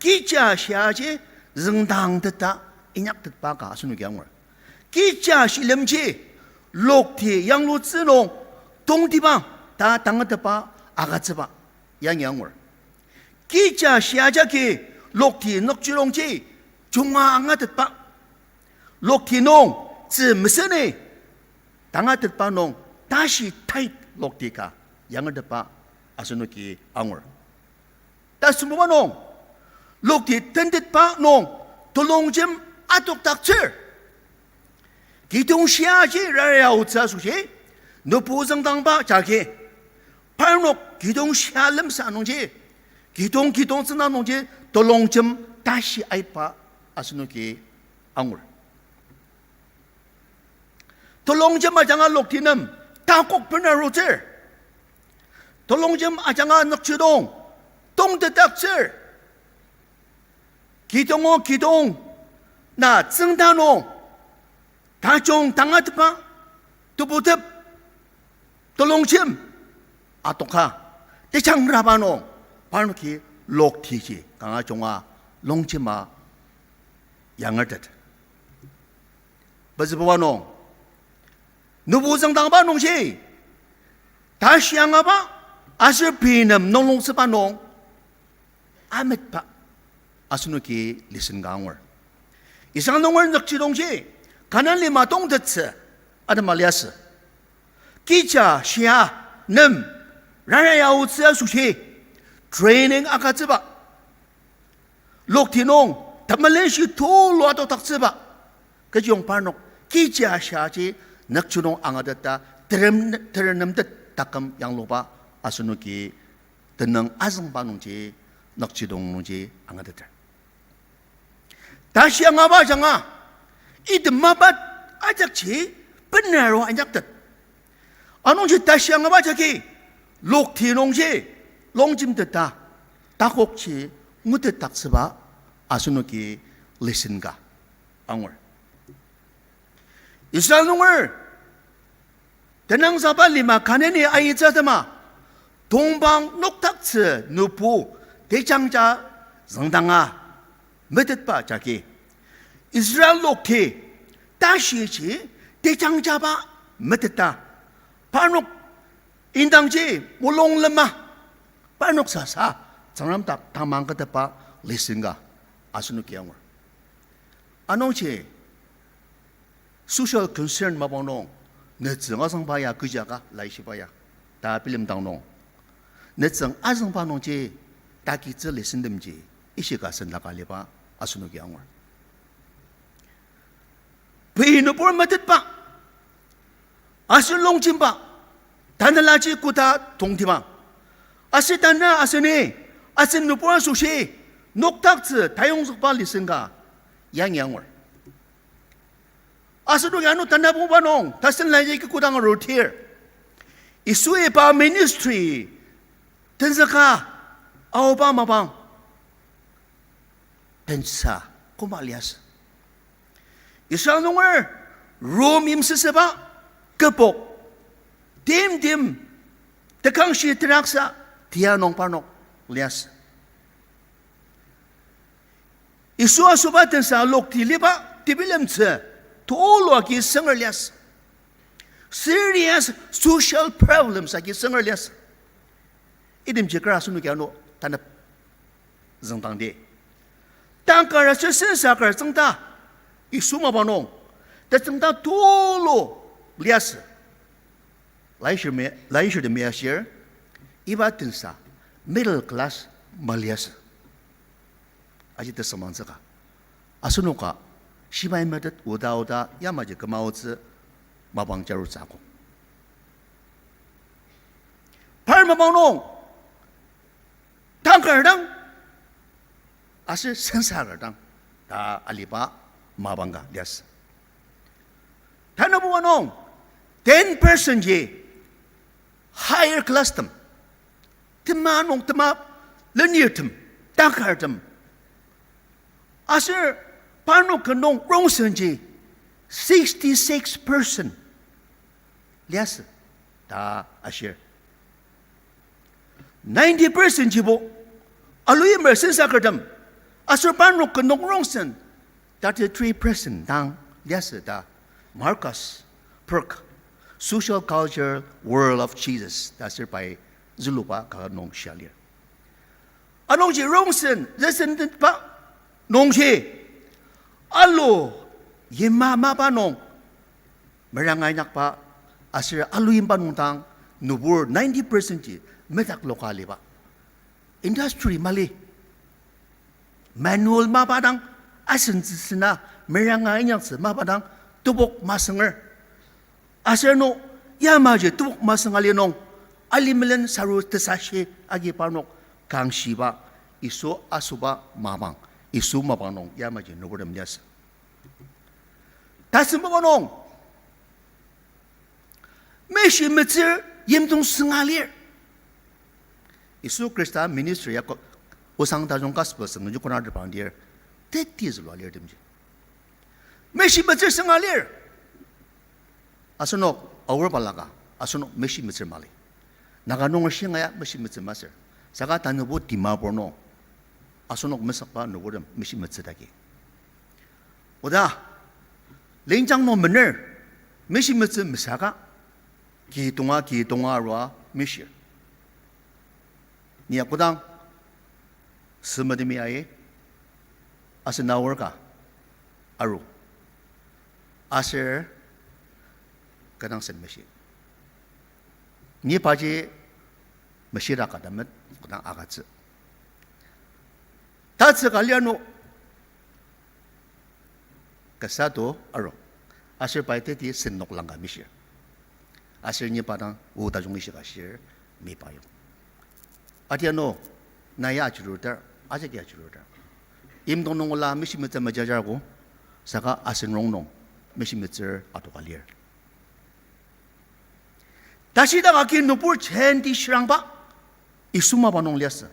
kija shiaji züngdangteta inyaktetba ka asenoki angur. Kija shilemji lokti yanglutsü nung tongtibang ta tangatetba agütsüba yangi angur. Kija shiajaki lokti nükjidongji junga angatetba, lokti nung tzü meseni tangatetba nung tashi tight lokti ka yangertetba asenoki angur. Tasümbuba nung, lokti tentetba nung telongjem adokdaktsür. Kidong shiaji raraotsü asoshi, nübu züngdangba jagi, parnok kidong shia lemsa nungji, kidong kidong tsüna nungji telongjem tashi aitba asenoki angur. Telongjem ajanga lokti nem takok bena arutsür. Telongjem ajanga nükjidong tongtetdaktsür. Kidong o kidong na tsüngda nung tajung tangatetba, tebutep, telongjem adoka techangraba nung, parnoki loktiji kanga junga longjema yangertet. Pezübuba nung, nübu züngdangba nungji, tashi angaba aser pei nem nungloktsüba nung ametba asenoki lesson ka angur. Israel nunger nükjidongji Kanan lima tongtettsü atema liasü. Kija shia nem raraotsü asoshi training agütsüba, lokti nung temelenshi tulu adokdaktsüba, kechiyong parnok kija shiaji nükjidong angateta terem, terenemtet taküm yangluba asenoki tenüng azüngba nungji, nükjidong nungji angateter. Tashi angaba ajanga, item mapa ajakji benaro inyaktet. Anungji tashi angaba jagi, lokti nungji longjemteta, takokji ngutetdaktsüba asenoki lesson ka angur. Israel nunger Tenüngsaba lima kaneni ayitsü atema, tongpang noktaktsü nübu tejangja züngdanga metetba jagi, Israel lokti tashiji tejangjaba meteta, parnok indangji mulung lema, parnok sasa Tsüngrem dak tamang keteba lesson ka asenoki angur. Anungji social concern mapang nung, nütsüng azüngba ya kechi ka laishiba ya, ta bilemdang nung, nütsüng azüngba nungji takitsü lesentemji ishika sendaka aliba asenoki angur. Pei nübur metetba, aser longjemba, tanelaji koda tongtibang, aser tanü aseni, asen nübur asoshi, noktaktsü tayongzükba lesson ka yangi angur. Asenoki ano tanabuba nung, tasen laji ki kodang arutir, Yisui pa ministry tenzüka aoba mapang tensa koma liasü. Israel nunger Rom yimsüsüba kübok timtem tekangshi teraksa tia nung parnok liasü. Yisu asoba tensa lokti liba tebilemtsü tulu agi sünger liasü. Serious social problems agi sünger liasü. Itemji kar asenoki ano tanep züngdangdi, tang kar aser sensa kar tsüngda, Yisu mapang nung tetsüngda tulu liasü. Laishir me-, laishirtemi ashir, iba tensa middle class maliasü. Aji tesüngmangtsü ka, asenoka shibai metet oda oda yamaji kümaotsü mapang jarutsü akok. Par mapang nung, tang kar dang aser sensa kar dang ta aliba mapang ka liasü. Tanabuba nung ten percent ji higher class tem, tema nung tema lenirtem, takartem. Aser parnok ken nung rongsenji sixty-six percent liasü ta ashir. Ninety percent jibo aluyimer sensakertem, aser parnok ken nung rongsen thirty-three percent dang liasü ta Markus Borg, Social Culture World of Jesus ta aser pai züluba ka nung shia lir. Anungji rongsen züsendetba nungji alu yima mapa nung meranga inyakba aser alu yimba nung dang nübur ninety percent ji metakloka aliba. Industry mali. Manual mapa dang asentsüsüna meranga inyaktsü mapa dang tebok masünger. Aser no yamaji tebok masüng ali nung, ali melen saru tesashi agi parnok kangshiba, Yisu asoba mapang, Yisu mapang nung yamaji nüburtem liasü. Tasembuba nung, meshimetsür yimdong sünga lir. Yisu Khrista ministry ya ko-, osang tajung gospel süng nungji kona repang dir, teti zülua lir temji. Meshimetsür sünga lir. Asenok aor balaka, asenok meshimetsür mali. Naga nunger shinga ya meshimetsür masür. Saka tanübo Dimapur nung asenok mesükba nüburtem meshimetsü dagi. Oda, lenjang nung mener, meshimetsü mesaka, ki tonga, ki tonga arua meshir. Ni ya kodang, sümetemi ai, asen aor ka aru. Aser kü dang sen meshi. Ni paji meshira ka damet kodang agütsü. Tatsüka lir ano kasa to aru. Aser pai teti sen noklang ka meshir. Aser ni pa dang o tajung ishika shir, mi pa yong. Atiano, na ya achirutar, ajaki achirutar. Yimdong nung ola meshimetsü mejajar ko, saka asen rongnung meshimetsür atoka lir. Tashidak agi nübur jenti shirangba, Yisu mapa nung liasü.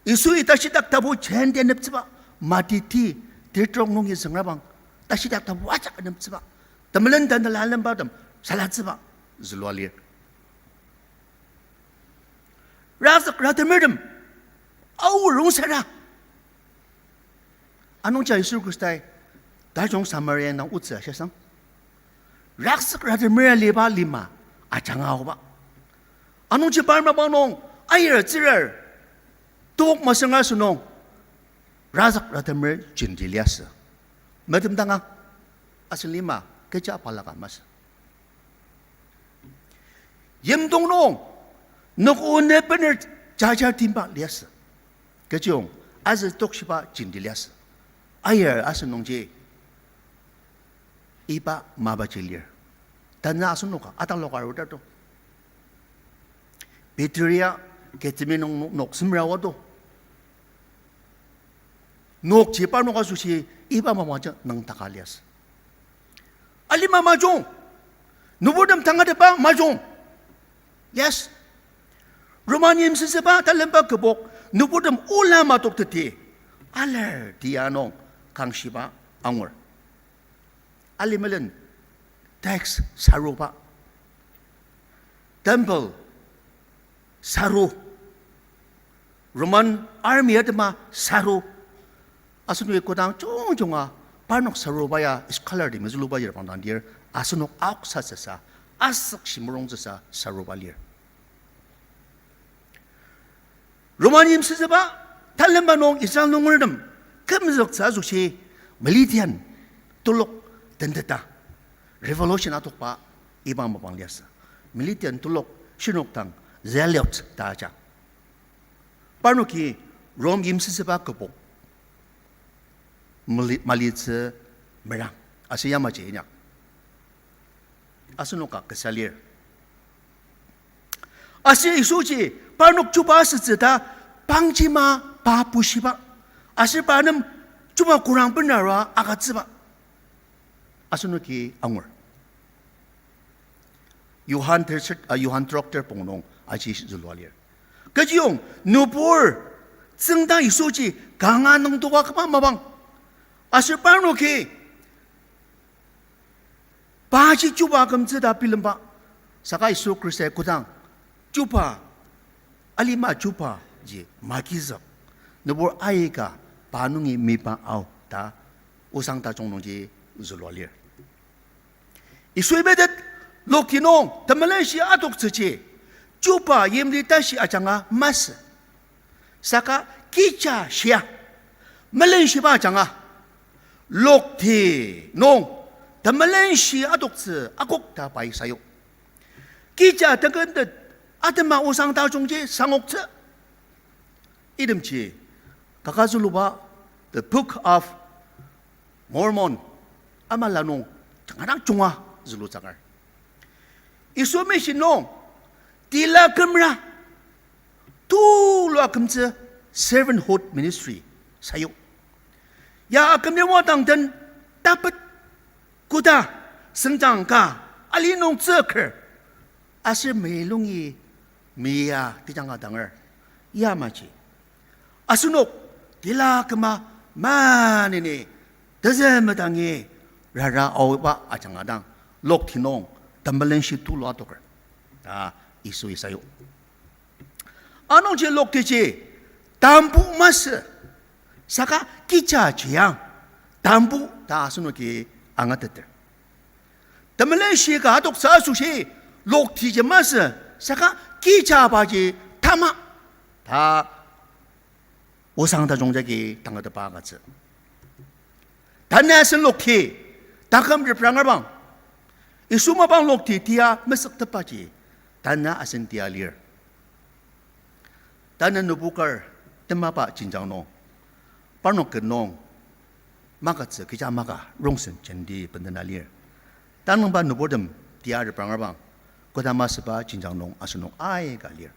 Yisui tashidak tapu jenti aneptsüba, Mati ti, tetrok nungi züngrabang, tashidak tapu ajak aneptsüba, temelen tanela lembatem salatsüba. zülua lir. Razük ratemertem, Ao rongsa ra. Anungji Yisu Khristai tajung Samaria indang otsü ashasang, razük ratemer aliba lima ajanga aoba. Anungji parnok mapang nung ayir tsürer, tok masünga asünung, razük ratemer jenti liasü. Metemdanga, asen lima kecha balaka masü. Yimdong nung, nok o ne bener jajar timba liasü. Kechiyong, azü tokshiba jenti liasü. Ayir asünungji, iba mapaji lir. Tanü asenoka ataloka arudar to. Peteria, Gethsemane nung nok, nok semra oa to. Nokji parnok asoshi iba mapangji nüngdaka liasü. Alima majung, nüburtem tangatetba majung. Yes. Roman yimsüsüba talemba kübok, nüburtem ola matoktettsü, alar tia nung kangshiba angur. Alimelen tax saruba, temple saru, Roman army atema saru. Asenoki kodang jungjunga parnok saruba ya scholar temi züluba ya pangdang dir, asenok aoksatsüsa, asükshi merongtsüsa saruba lir. Roman yimsüsüba talemba nung Israel nungertem kümzüktsü asoshi Milesian telok tenteta, revolution atokba iba mapang liasü. Milesian telok shinok dang zealot ta aja. Parnoki Rome yimsüsüba kübok mali-, malitsü merang. Aser yamaji inyak, asenoka kasa lir. Aser Yisuji parnok chuba asütsü ta pangjima pa pushiba, aser pa nem chuba kurang benarua agütsüba asenoki angur. Johan ter-, ah, Johan trok ter pong nung aji zülua lir. Kechiyong nübur tsüngdang Yisuji kanga nüngdoka küma mapang, aser parnoki paji chuba akümtsü ta bilemba, saka Yisu Khristai kodang chuba, alima chubaji magizük, nübur aika pa nungi meyipa ao ta osang tajung nungji zülua lir. Yisui metet, lokti nung temelenshi adoktsüji chuba yimli tashi ajanga masü, saka kecha shia melenshiba ajanga lokti nung temelenshi adoktsü akok ta pai sayu. Kecha teküntet atema osang tajungji sangoktsü. Itemji kaka züluba The Book of Mormon, ama la nung jangadang junga zülutsü akar, Yisu mission nung tila kümra tulu akümtsü servanthood ministry sayu. Ya akümli wadang den tapet, koda, sengjang ka, ali nung tsüker, aser melungi mia tejanga danger. Yamaji asenok tila küma maneni tezü medangi rara aoba ajanga dang lokti nung temelenshi tulu adoker ta Yisui sayu. Anungji loktiji tambu masü, saka kecha jiang tambu ta asenoki angateter. Temelenshi ka adoktsü asoshi loktiji masü, saka kecha baji tama ta osang tajung jagi tangatetba agütsü. Tanü asen lokti taküm reprangerbang, Yisu mapang lokti tia mesüktetbaji tanü asen tia lir. Tanü nübukar temaba jenjang nung, parnok ket nung magütsü kecha maka rongsen jenti bendena lir. Tanüngba nüburtem tia reprangerbang, kodama süba jenjang nung asenok aika lir.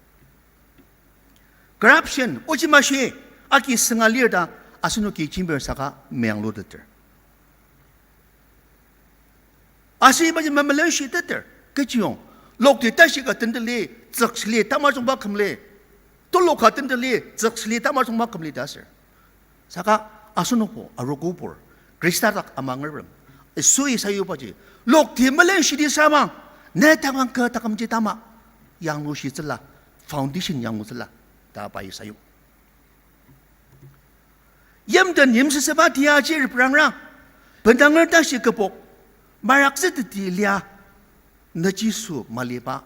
Corruption, ochimashi, agi sünga lir ta asenoki jembir saka meyangluteter. Aser ibaji memelenshiteter, kechiyong, lokti tashi ka tenteli, tsükshili tamajungba kümli, tulu ka tenteli, tsükshili tamajungba kümli ta aser. Saka asenokbo arogobur, Khrista dak amangerem, Yisui sayubaji lokti melenshidi samang, Ne takang kü takümji tama yanglushitsüla, foundation yanglutsüla, ta pai sayu. Yimden yimsüsüba tiaji reprangra, bendanger tashi kübok, maraktsü teti lia, nüjiso maliba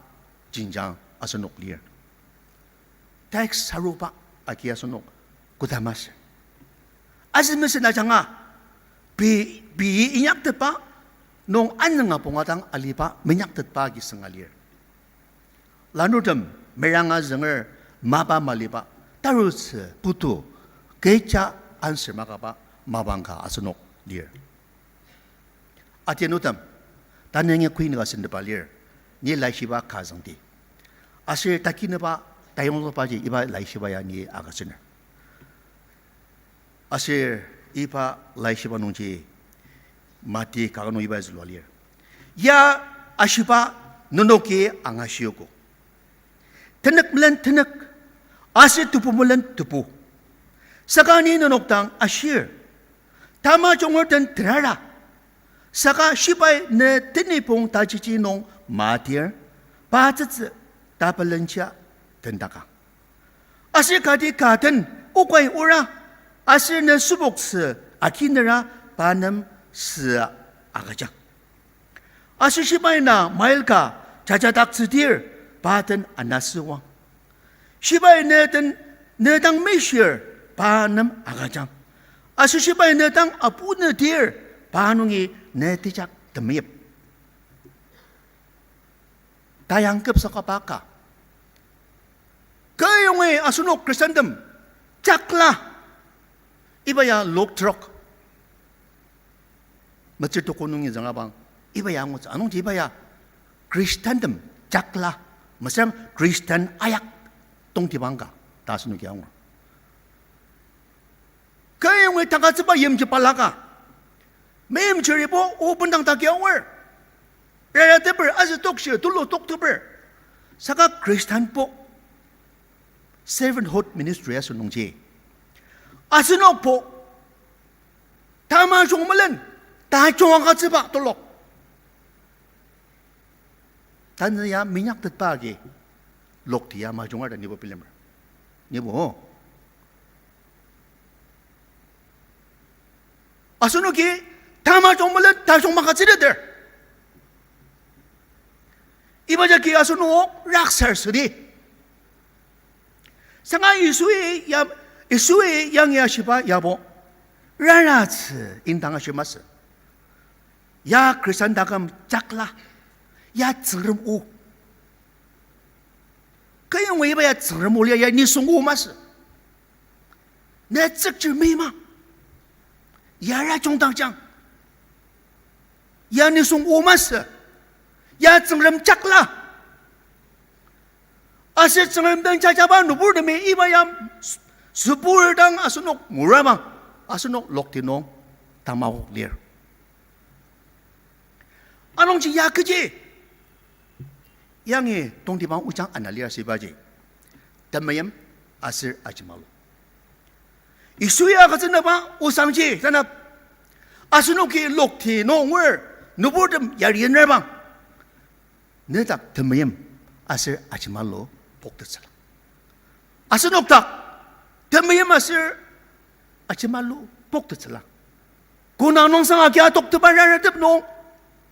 jenjang asenok lir. Tax saruba agi asenok kodama ser. Asen mesen ajanga, pei, pei inyaktetba, nung anünga punga dang aliba minyaktetba agi sünga lir. Lanurtem meranga zünger mapa maliba, tarutsü putu, kecha answer makaba mapang ka asenok lir. Atinutem, tanü yangi kui nüka sentepa lir, ni laishiba ka züngdi. Aser takinüba, tayongzükbaji iba laishiba ya ni agütsüner. Aser iba laishiba nungji, Mati kaket nung iba zülua lir. Ya ashiba nenoki angashiogo. Tenük melen tenük, aser tebu melen tebu. Saka ni nenok dang ashir, tamajungertem terara. Saka shibai ne tenipong tajiji nung matir, pa tsütsü tapelenja tendaka. Aser kati ka den okai ora, aser ne sübok sü akinera pa nem sü agüjang. Aser shibai na mile ka jajadaktsüdir pa den anasüwang. Shibai ne den, ne dang mishir pa nem agüjang. Aser shibai ne dang apu ne dir pa nungi ne tejak temeim. Tayang kepsakaba ka. Keyongi asenok Khristantem jakla. Iba ya Luk trok metsür tuko nungi züngabang, iba ya angutsü. Anungji iba ya Khristantem jakla, mesüra Khristan ayak tongtibang ka ta asenoki angur. Keyongi tangatsüba yimji balaka. Meimchiribo o bendang takia angur. Rarateper, azü tokshir, tulu tokteper. Saka Khristanbo servanthood ministry asü nungji, asenokbo tamajung melen tajung agütsüba tulu. Tanü ya minyaktetba agi lokti ya majunga ta nibo bilemer. Nibo, asenoki tamajung melen tajung magütsüteter. Iba jagi asenok raksar südi. Sanga Yisui ya, Yisui yangi ashiba yabo, raratsü indang ashi masü. Ya Khristan taküm jakla, ya Tsüngrem o. Keyongi iba ya Tsüngrem o lia ya nisung o masü. Ne tsükchir meima. Ya rajung dangjang. Ya nisung o masü. Ya Tsüngrem jakla. Aser Tsüngrem den jajaba nüburtemi iba ya s-, sübur dang asenok murabang, asenok lokti nung tamakok lir. Anungji ya kechi yangi tongtibang ojang ana lir asübaji, temeim aser ajemalu. Yisui agütsünüba osangji tanap, asenoki lokti nung angur nüburtem yarienrebang, nedak temeim aser ajemalu poktettsüla. Asenok dak temeim aser ajemalu poktettsüla. Kona nung sanga kia tokteba raratem nung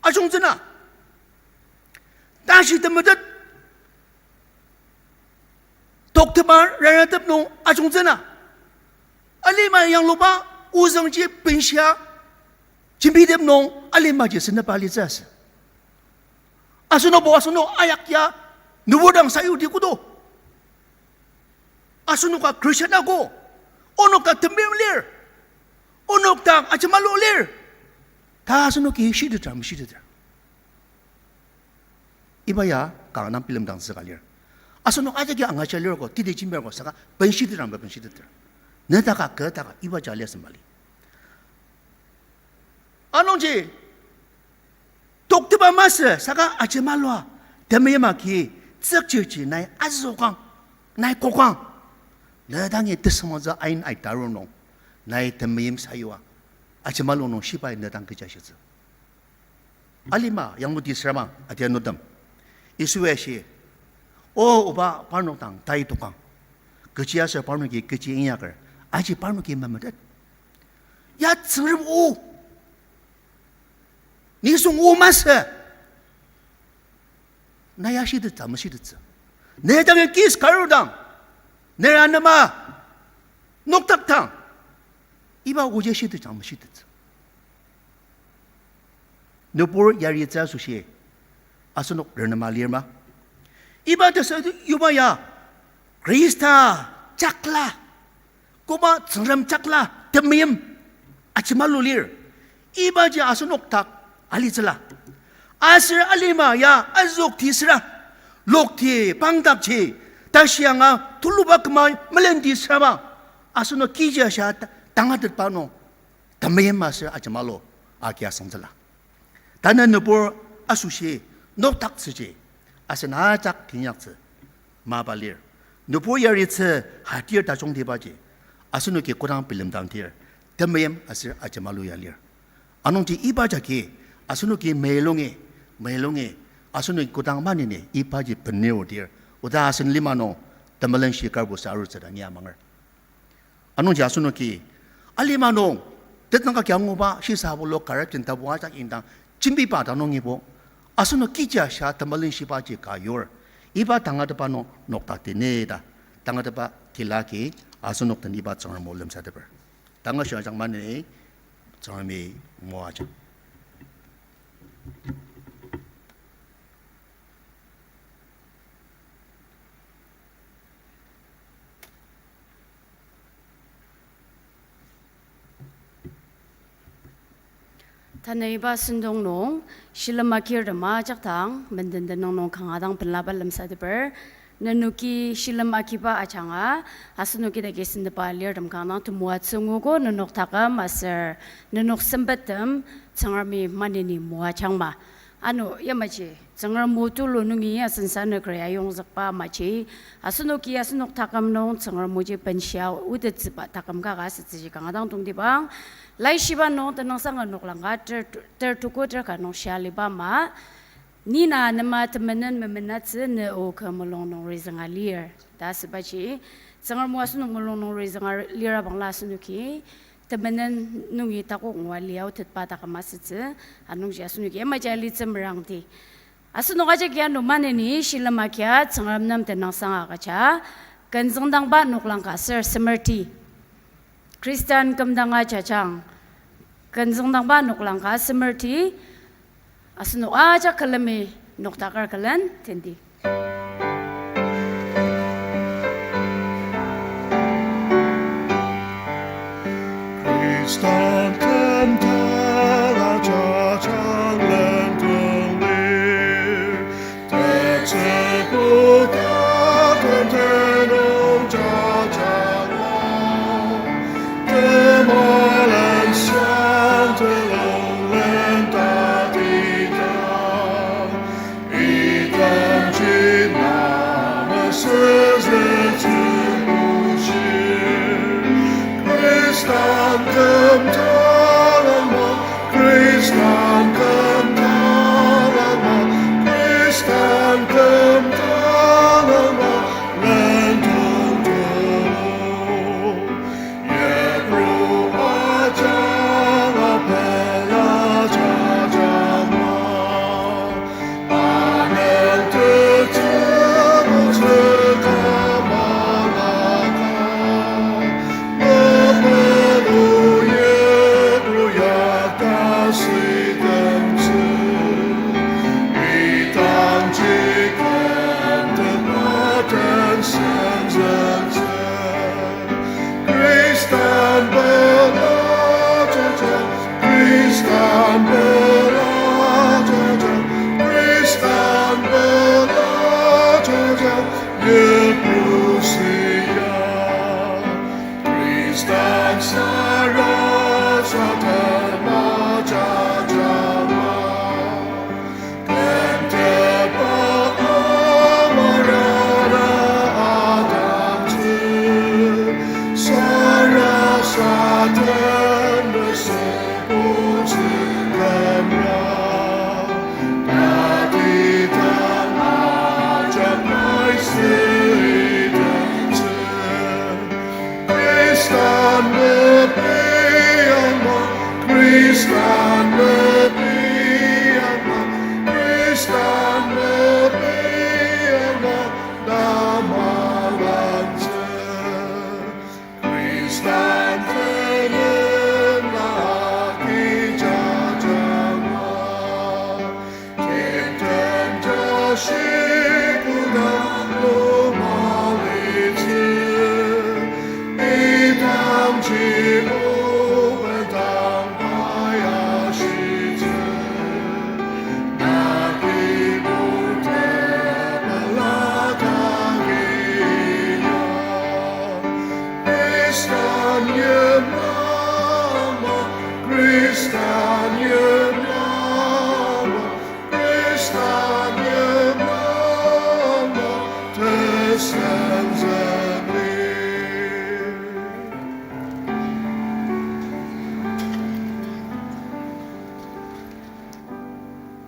ajungtsüna. Tashi temetet tokteba raratem nung ajungtsüna. Alima yangluba ozüngji benshia jembitep nung alimaji sendepa litsü asü. Asenokbo asenok ayak ya nübur dang sayudi kodo. Asenok a Christian ako, onok dak temeim lir, onok dak ajemalu lir, ta asenoki shiteter meshiteter. Iba ya kanga dang bilemdang züka lir. Asenok ajaki angaja lir ko, titi jembir ko, saka benshiteter, benshiteter. Nedaka, kedaka, iba ja lir sembali. Anungji, tokteba masü saka ajemalua, temeim agi, tsükchirji nai azüokang, nai kokang. Ne dangi tesüngmangtsü ain aitaru nung, nai temeim sayua, ajemalu nung shibai ne dang kecha shitsü. Alima yangluti sürabang, atianutem. Yisui ashi, O oba, parnok dang tai tokang. Kechiaser parnoki kechi inyaker, aji parnoki memetet. Ya Tsüngrem o, nisung o masü. Na ya shitettsü, mashitettsü. Ne dang ya kis karudang, nera nema noktak dang, iba oji shitettsü, mashitettsü. Nübur yaritsü asoshi asenok renema lir ma? Iba tesayuba ya Khrista jakla, koba Tsüngrem jakla temeim ajemalu lir. Ibaji asenok dak alitsüla. Aser alima ya azükti süra, lokti, pangdakji, tashi anga tuluba küma melenti süraba, asenok kiji ashia ta-, tangatetba nung temeim aser ajemalu agi asüngtsüla. Tanü nübur asoshi nokdaktsüji asen ajak teinyaktsü mapa lir. Nübur yaritsü hatir tajungtibaji asenoki kodang bilemdangdir, temeim aser ajemalu ya lir. Anungji iba jagi asenoki meilungi, meilungi, asenoki kodang maneni ibaji benir odir, oda asen lima nung temelenshi karbo sa arutsü ta ni amanger. Anungji asenoki alima nung tetnang kaki anguba, shisa bulu corruption tapu ajak indang jembiba ta nungibo, asenok kiji ashia temelenshibaji ka yur, iba tangatetba nung noktakti ni ta, tangatetba tila agi asenok den iba Tsüngrem o lemsateper. Tanga shia ajak maneni Tsüngremi moajang. Tanü iba sentong nung shilem agirtem ajak dang menden tenüng nung kanga dang penlaba lemsateper. Nenoki shilem agiba ajanga, asenoki dagi sentepa alirtem kanga dang temoatsü nguogo, nenok taküm aser nenok sempettem Tsüngremi maneni moajangma. Ano yamaji Tsüngrem o tulu nungi asen sanükri ayongzükba amaji, asenoki asenok taküm nung Tsüngrem oji benshia otettsüba taküm kaka asütsüji kanga dang tongtibang. Laishiba nung tenüngsang noklang ka ter, ter tuko ter ka nung shia aliba ama, ni na anema temenen memenatsü, ne o kü mulung nung rizünga lir ta asübaji, Tsüngrem o asenok mulung nung rizünga lira bangla asenoki temenen nungi takok ngua liaotetba taküm asütsü. Anungji asenoki yamaji alitsü merangdi. Asenok ajaki ano maneni shilem agia Tsüngrem nem tenüngsang agüja, kü züngdangba noklang ka aser semerti, Khristan kümdanga jajang, kü züngdangba noklang ka semerti, asenok ajak külemi noktaker külen tendi. Khristantem tala jajang lendong lir, tetsübu tatem tenüng jajangma, temalen siang telonglen tatidang, itemji na mesüzütsü bushir. Khristantem talangma, Khristantem talangma, Khristantem talangma, lendong tulu. Yipru ajanga pela jajangma.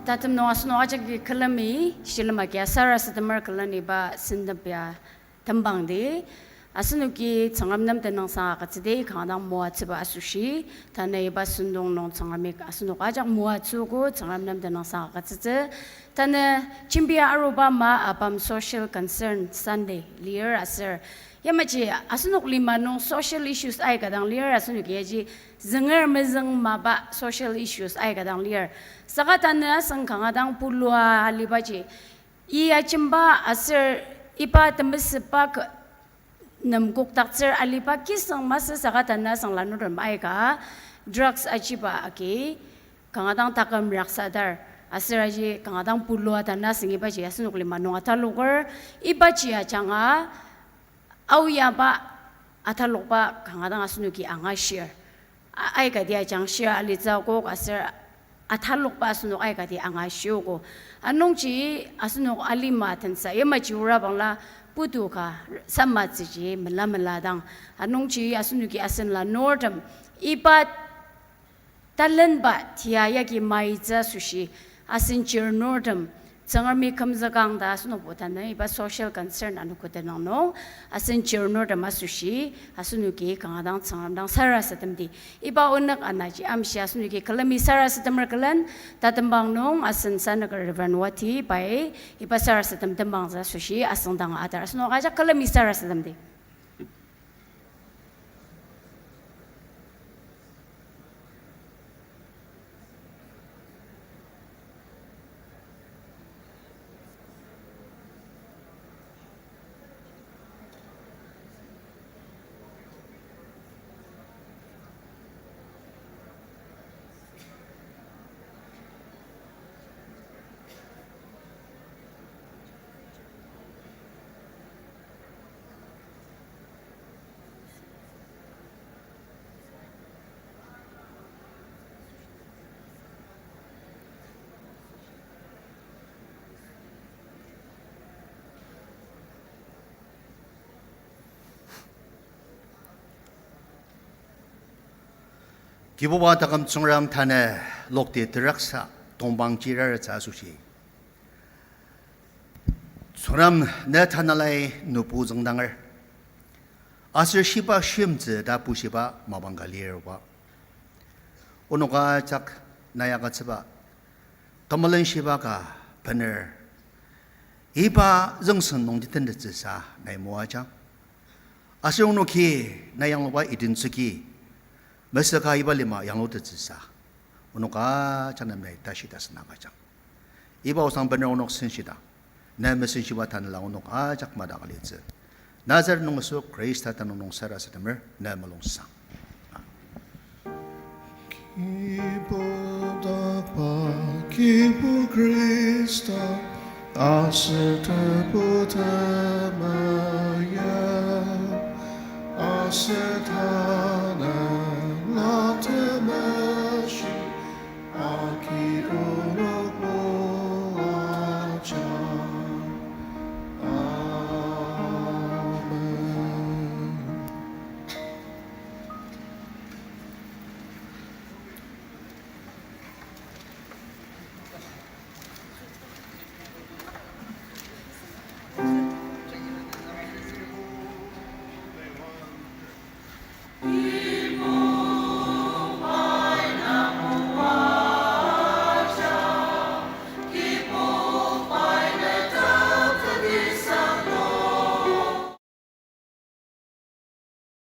Tatem nung asenok ajaki külemi, shilem agi sarasademer külen iba sentep ya tembangdi. Asenoki Tsüngrem nem tenüngsang agütsüdi, kanga dang moatsüba asoshi, tanü iba sentong nung Tsüngremi asenok ajak moatsüogo, Tsüngrem nem tenüngsang agütsütsü. Tanü jembia aruba ma apam Social Concern Sunday lir aser, yamaji asenok lima nung social issues aika dang lir, asenoki yaji zünger mezüng mapa social issues aika dang lir. Saka tanü asüng kanga dang pulua alibaji, i ajemba aser iba temesüba kü-, nem kokdaktsür aliba kisüng masü, saka tanü asüng lanurtem aika drugs achiba agi kanga dang taküm raksadar, aser aji kanga dang pulua tanü asüng ibaji asenok lima nung ataloker, ibaji ajanga aoyaba atalokba kanga dang asenoki angashir. A-, aikati ajangshir alitsü akok aser atalokba asenok aikati angashiogo. Anungji asenok alima tensa yamaji ora bangla putu ka samatsüji mela mela dang. Anungji asenoki asen lanurtem iba talenba tia yagi maitsü asoshi asen chirnurtem Tsüngremi kümzükang ta asenokbo tanü iba social concern anogo tenüng nung asen chirnurtem asoshi asenoki kanga dang Tsüngrem dang sarasademdi. Iba onük anaji amshi asenoki külemi sarasademer külen tatembang nung asen sanüker Reverend Wati pai iba sarasadem tembangtsü asoshi asüngdanga atar, asenok ajak külemi sarasademdi. Kibuba taküm Tsüngrem, tanü lokti teraksa tongpang chirarutsü asoshi, Tsüngrem, ne tanelai nübu züngdanger, aser shiba shimtsü ta bushiba mapang ka lir oba. Onok ajak na yakatsüba temelen shiba ka bener, iba züngseng nungji tentettsüsa nai moajang. Aser onoki na yangluba idintsüki mesüka iba lima yanglutettsüsa onok ajak nem nai tashi tasen agüjang. Iba osang bener onok senshidang, ne mesenshiba tanela onok ajak madak alitsü. Nazareth nung Yisu Khrista tenüng nung sarasademer ne mulungsang. Kibong dakba, Kibong Khrista, aser Tebu temeim, aser ta